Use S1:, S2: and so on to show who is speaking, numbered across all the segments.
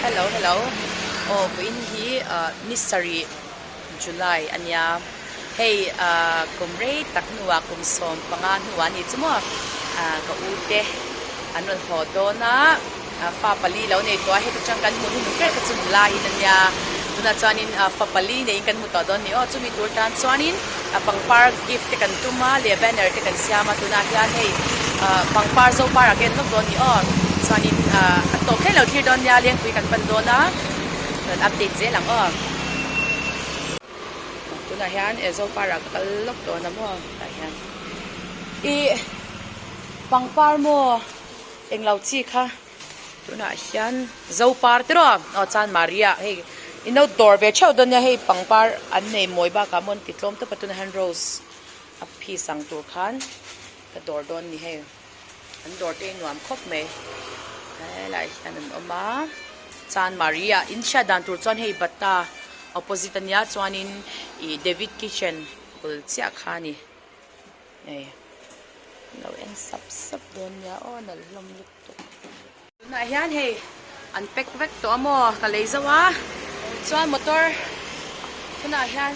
S1: Hello hello aw vawiin hi ni sarih July a nia hei ah kum rei tak hnuah kum 15 hnuah a ni chu maw ah ka u te an rawn haw dawn a fa pali lo nei tawh a heta tang kan hmuh hnun ber kha chu nula in a nia tunah chuanin fa pali neiin kan hmu tawh dawn a ni aw chumi tur tan chuanin pangpar gift te kan tum a leh banner te kan siam a tunah hian hei pangpar zopar ah ka en lawk dawn a ni aw chuanin a tawp hlek lo thlir dawn nia lengpui kan pan dawn a rawn update zel ang aw tunah hian zopar ah ka kal lawk dawn a maw tah hian ih pangpar maw englo chi kha. Tunah hian Zopar te rawh aw chuan Maria hei in lo dawr ve theuh dawn nia hei pangpar an nei mawi bakah maw an ti tlawm tawp a tunah hian rose a piece ang tur khan ka dawr dawn a ni hei an dawr te hi nuam khawp mai helaiah hian an awm a chuan Maria in hriat dan tur chuan hei bata opposite ania chuanin ih David kitchen bul chiah kha a ni. Hei lo en sap sap dawn nia aw nalh hlawm lutuk. Tunah hian hei an pack vek tawh a maw ka lei zo a chuan motor tunah hian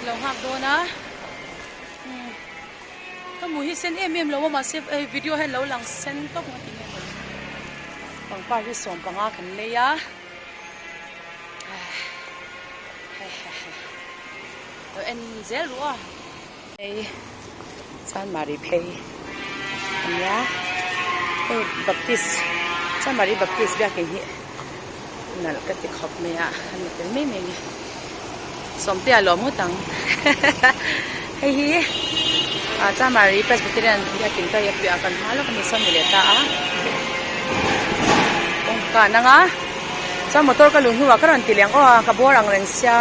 S1: lo nghak dawn a umm ka hmuh hi sen em em lo a mahse hei video hian lo lang sen tawp nga tinge mawni pangpar hi 15 kan lei a lo en zel ruh a. Hei Chanmari phei a nia hei Baptist Chanmari Baptist biakin hi nalh ka ti khawp mai a a ni tel mai mai a ni Sawmtea lawm ngawt ang hei hi ah Chanmari Presbyterian biakin ka piah kan hma lawk a ni sawn ni leh ta a kawngka an ang a chuan motor ka luh hnuah ka rawn ti leh ang aw a ka bawr ang reng sia.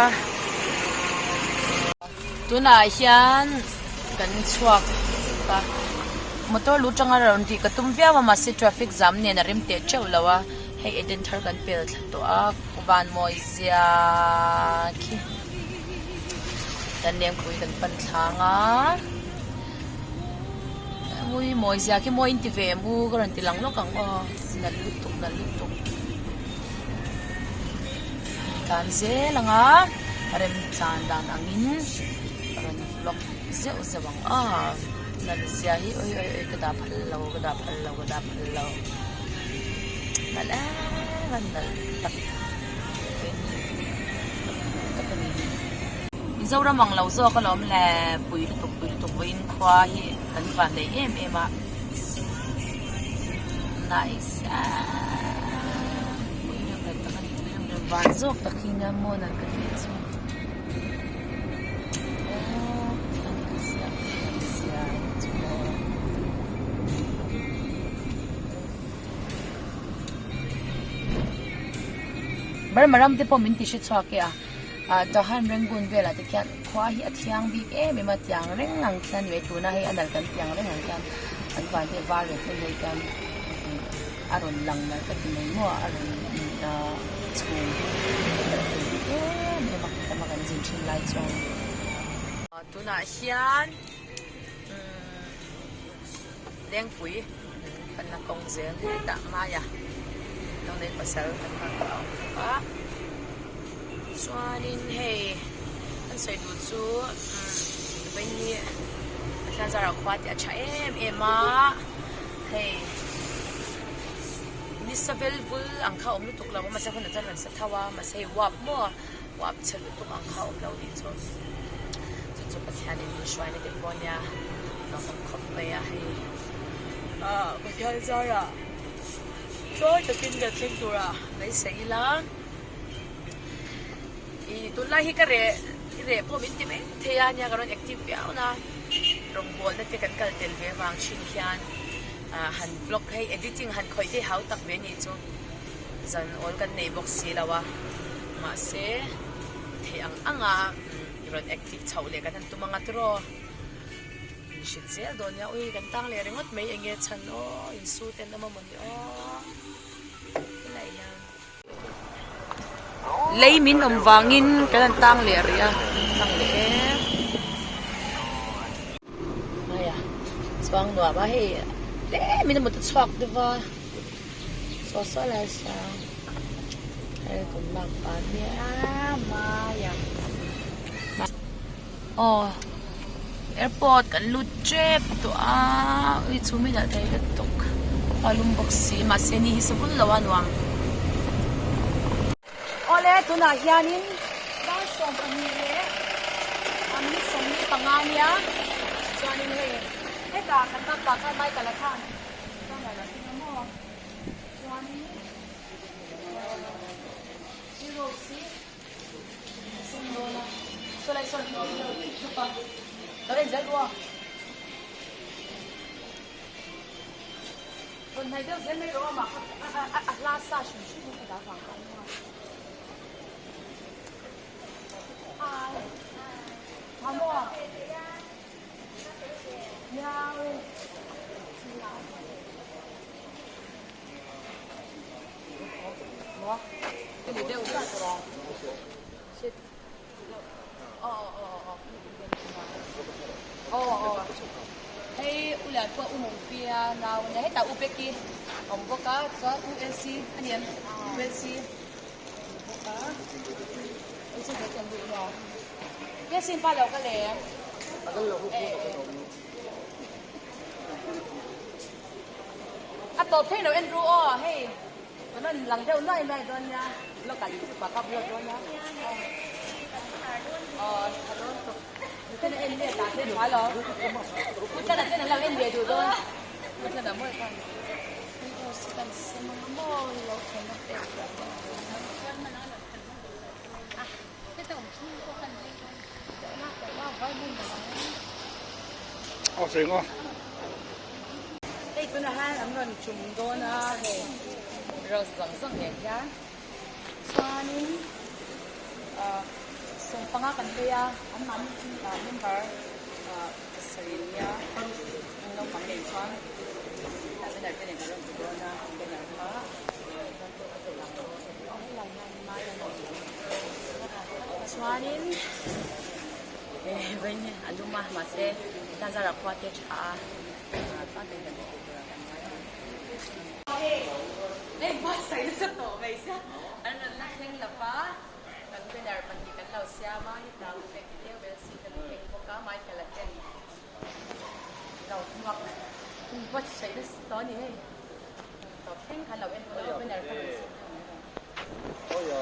S1: Tunah hian kan chhuak a motor lu tanga rawn tih ka tum viau a mahse traffic jam nen a rem teh teuh lo a hei Eden thar kan pel thla tawh a van mawi zia khi kan lengpui kan pan thlang a mawi mawi zia khi mawi in ti ve em u ka rawn ti lang lawk ang aw nalh lutuk nalh lutuk. Tlan zel ang a, remchan dan angin rawn vlog zeuh zeuh ang a, nalh zia hi oi oi oi ka dah phal lo ka dah phal lo ka dah phal lo nalh em a nalh tak tak a ni. Mizoram ang lo zawk alawm le pui lutuk pui lutuk vawiin khua hi kan van nei em em a. Nice eee pui rem rem tak a ni pui rem rem van zawk tak hi nia maw nalh ka tih chu eee a nalh zia a nalh zia chu maw. Burma ram te pawh min ti hre chhuak e a ah Tahan Rangoon velah te khian khua hi a thiang bik em em a tiang reng ang khian ni mai tuna hei a nalh kan tiang reng ang khian an van te var leh hmun hei khian a rawn lang nalh ka ti mai maw a rawn ah chhum hi a nalh thei bik em em a khawm a kan zin thin lai chuan tunah hian umm Lengpui panna kawng zel hetah maia nawnei pasal kan hman a awm bawk a chuanin hei kan sawi duh chu umm vawiin hi Pathian zarah khua te a tha em em a hei nisa vel vul ang kha a awm lutuk lo a mahse hun ah chuan rawn sa tho a mahse hei uap maw uap chhe lutuk ang kha a awm lo nih chu chu chu Pathianin min hruaina te pawh ania ka awm khawp mai a hei ah Pathian zarah tlawi takin kan thleng tura beisei ila ih tunlai hi ka reh reh pawh min ti mai thei a nia ka rawn active viau na rawngbawlna te kan kal tel ve vang thin khian ah han vlog hei editing han khawih te hau tak ve nih chu zan awl kan nei bawk si lo a mahse theih ang ang a rawn active chhoh leh kan han tum ang a tiraw. In hrilh zel dawn nia ui kan tang leh ringawt mai enge chhan aw in su ten awm a mawni aw helai hian lei min awm vangin kan han tang leh rih a tang leh em hei a chuang nuam a hei tlem in a mut a chhuak deuh va saw saw lai sa. Hei kan lak pah nia maia aw airport kan lut tep tawh a ui chhum hi lah thei lutuk a lum bawk si mahse ni hi sa bul lo a nuam. Awle tunah hianin dar 12 leh a minute 45 nia chuanin hei hetah kan makpa kha Michael-a khan camera la thing a maw chuanin i rose hi a sen dawn a saw lai sawn thup a lo en zel bawk a. Rawn hnaih deuh zel mai rawh a mah kha a hla sa hrim hrim hi ka dah vang kha a ni a. Hi. Tha maw? Miau. Maw? Ni deuh deuh rawh. Shit. Hei u lian pawh u Mawngpia nau ania hetah u Becky a awm bawk a chuan u Elsie a ni em u Elsie a awm bawk a Elsie te chuan duh lo Elsie pa lo ka le a tawp thei lo en ru aw hei. Kan rawn lang deuh nuai nuai dawn nia, vlog ah youtube ah ka upload dawn nia. Aw tha dawn tawp. Miten a en let ah te tha lo. Putlana ten an lo en ve duh dawn. Putlana mawi khan. Aw si kan sem ang a maw lo thlen a pek ber dawn.
S2: Aw sawi ngaw.
S1: Hei tunah hian an rawn tum dawn a hei rose zawng zawng nen hian chuanin ah sawmpanga kan lei a an mahni chu ah member ah pasarih nia paruk an naupang nen chuan banner te nen an rawn ti dawn a banner kha aw helai hian mai a ni chuanin eh a lum a mahse tlangzarah khua te a tha a. Hei buatsaih nasa tawh mai sia an rawn la thleng lo va kan banner pahnih kan lo siam a heta u pek te vel si kan keng bawk a Michael a ten lo hmuak buatsaih nasa tawh a ni hei tawp thleng khan lo en tawh a banner kha rawn siam tawh mai lo.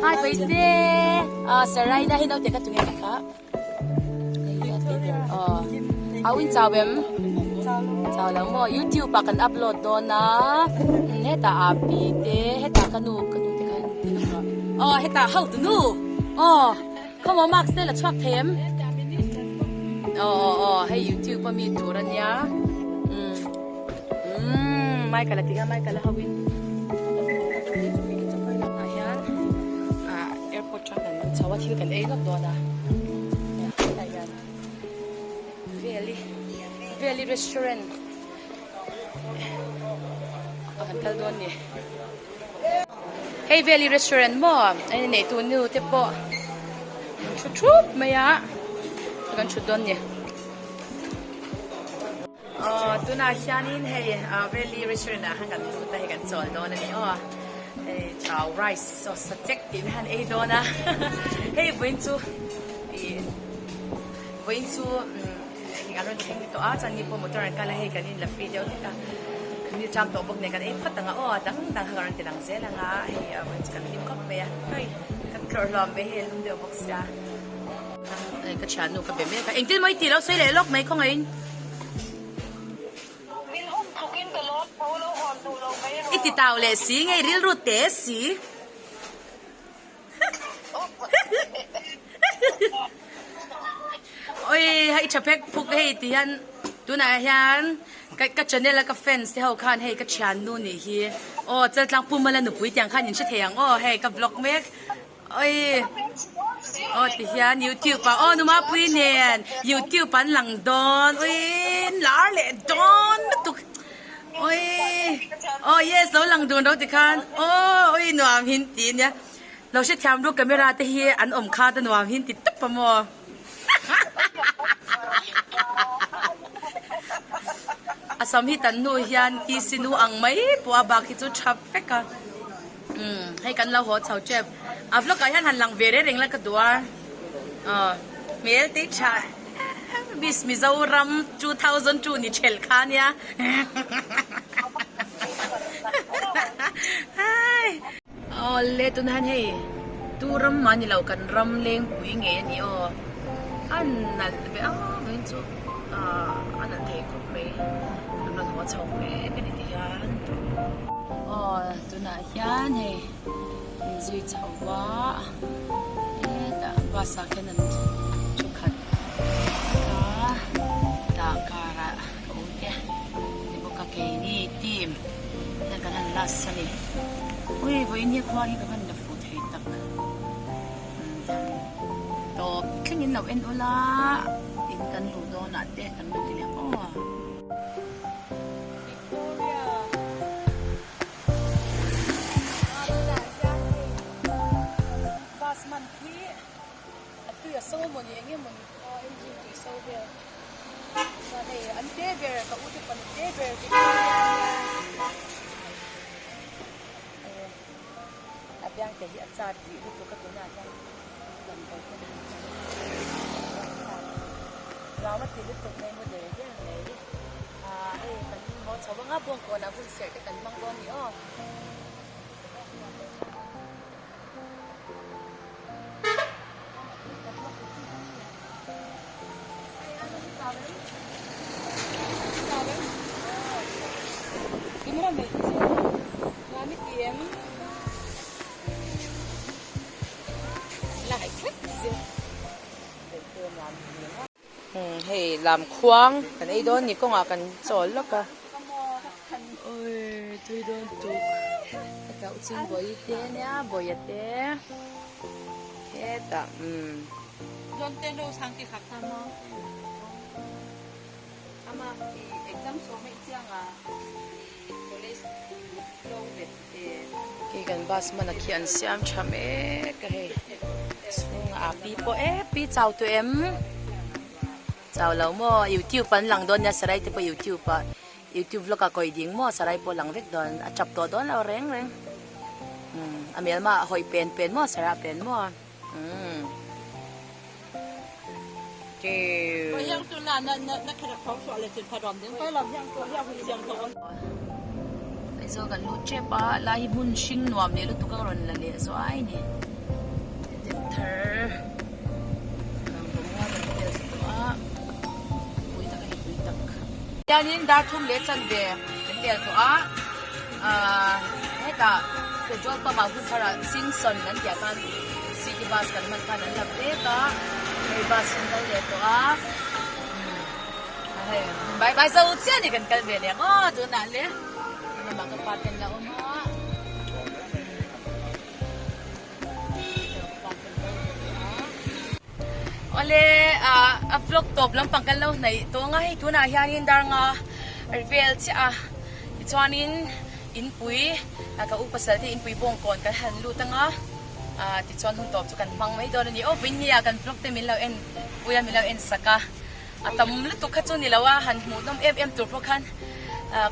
S1: Hi Paite Sarai na hi naute kha tunge kha Au in chau em chau lo maw YouTube ah kan upload dawn a hetah api te hetah ka nu ka nu te khan aw hetah ho tu nu aw khawmaw mask te la chhuak thei em aw aw aw hei YouTube a mi tur ania umm umm Michael a ti kha Michael a ho in ah hian ah airport tang kan chho a thil kan ei lawk dawn a hetah hian Veli Veli restaurant a kan kal dawn ni hei Veli restaurant maw a neitu nu te pawh an thu thup mai a kan thut dawn ni. Aw tunah hianin hei Valley restaurant ah khan kan lut a hei kan chawl dawn a ni aw. Hei chow rice saw sachek tih te han ei dawn a hei vawiin chu ih vawiin chu umm an rawn thleng tawh a chuan ni pawh motor an kal a hei kan in la free deuh hlek a kan ni ṭam tawh bawk nen kan ei phawt ang a aw dang dang kha kan rawn ti lang zel ang a hei vawiin chu kan hlim khawp mai a hei kan tlawrh hlawm mai hei a lum deuh bawk sia ka thiannu ka be mek a engtin maw i tih lo sawi leh lawk mai khawngaih in.
S2: Min hum tlukin ka lawm tho lo hawn duh lo mai
S1: I ti tau leh si ngei rilru te si. Oi hei tha phek phuk hei ti hian tunah hian ka ka channel a ka fans te ho khan hei ka thiannu nih hi aw chaltlang pu mala nupui tiang khan in hre thei ang aw hei ka vlog mek. Oi aw ti hian youtube ah aw Numapui nen youtube an lang dawn ui lar leh dawn lutuk ui aw yes lo lang dun ro ti khan aw ui nuam hin ti nia lo hrethiam ru camera te hi an awm kha ta nuam hin ti tawp a maw a sam hi tan hnu hian tc nu ang mai pawh a bak hi chu tha vek a. Umm hei kan lo haw chho tep a vlog ah hian han lang ve reng reng la ka duh a aw hmel te tha Miss Mizoram 2002 ni thelh kha nia hai aw le tunah hian hei tu ram mah ni lo kan ram lengpui ngei a ni aw a nalh ve a vawiin chu ah a nalh thei khawp mai kan rawn haw chho mek a ni ti hian aw. Tunah hian hei in zui chho a hetah bus ah khian an thu khat a tah karah ka u te ni bawk a keini team hian kan han last a ni ui vawiin hi khua hi ka van la fuh thei tak tawp thlengin lo en ula in kan luh dawnah te kan la ti leh ang aw. Victoria. Bus man khi a tui a so mawni eng nge mawni aw engine tui so vel chuan hei an te ber ka u te fanu te ber Victoria ania a biang te hi a chat rih lutuk a tunah hian damdawi te an rau a ti lutuk mai mu der der mai. Ahh hei kan haw chho anga bawngkawnah hun serh te kan hmang dawn ni aw. Hei lam khuang kan ei dawn ni kawngah kan chawl lawk a ui tui dawn tuk hetah u ching bawi te ania bawia te hetah umm Khi kan bus hman a khi an siam tha mek a hei chhungah a pi pawh e pi chau tawh em chau lo maw youtube an lang dawn nia sarai te pawh youtube ah youtube vlog ah kawi ding maw sarai pawh lang vek dawn a tap tawh dawn lo reng reng umm a melma a hawi pen pen maw sarah pen maw umm. Aizawl kan lut tep a lai hi hmun hring nuam leh lutuk a rawn la leh zuai a ni deuh thar kan vel sa tawh a pui tak a ni pui tak hianin dar thum leh chanve kan vel tawh a ahh hetah petrol pump ah hun tharah Singson an tih ah khan city bus kan hman khan an la vek a hei bus an kal leh tawh a hei bye bye zo chiah a ni kan kal ve leh ang aw tunah le lamah ka pa te an la awm a. Awle ah a vlog tawp lampang kan lo hnaih tawng a hei tunah hianin dar nga vel chiah a tichuanin inpui ah ka u pasal te inpui bawngkawn kan han lut anga ah tichuan hun tawp chu kan hmang mai dawn a ni aw vawiin nia kan vlog te min lo en pui a min lo en sak a. A tam lutuk kha chu ni lo a, han hmuh nawm em em tur pawh khan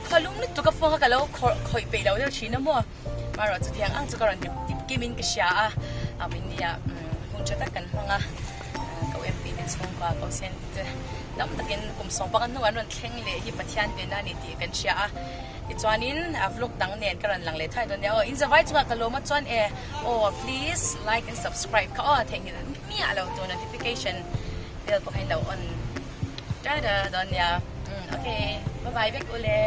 S1: khua lum lutuk a fawng kha ka lo khawih peih lo deuh thin a maw. Marawh chu thiang ang chu ka rawn dip dip kim in ka hria a, a nia hun tha tak kan hmang a, ko MP te chhungkua ko sen te tam takin kum sawmpanga hnu an rawn thleng leh hi Pathian venna a ni tih kan hria a, tichuanin vlog dang nen ka rawn lang leh thuai dawn nia aw, in zavai chungah ka lawm a chuan e aw please like and subscribe kha aw theihnghilh miah lo tur notification bell pawh kha in lo on ta dawn nia, ok bye bye vek ule.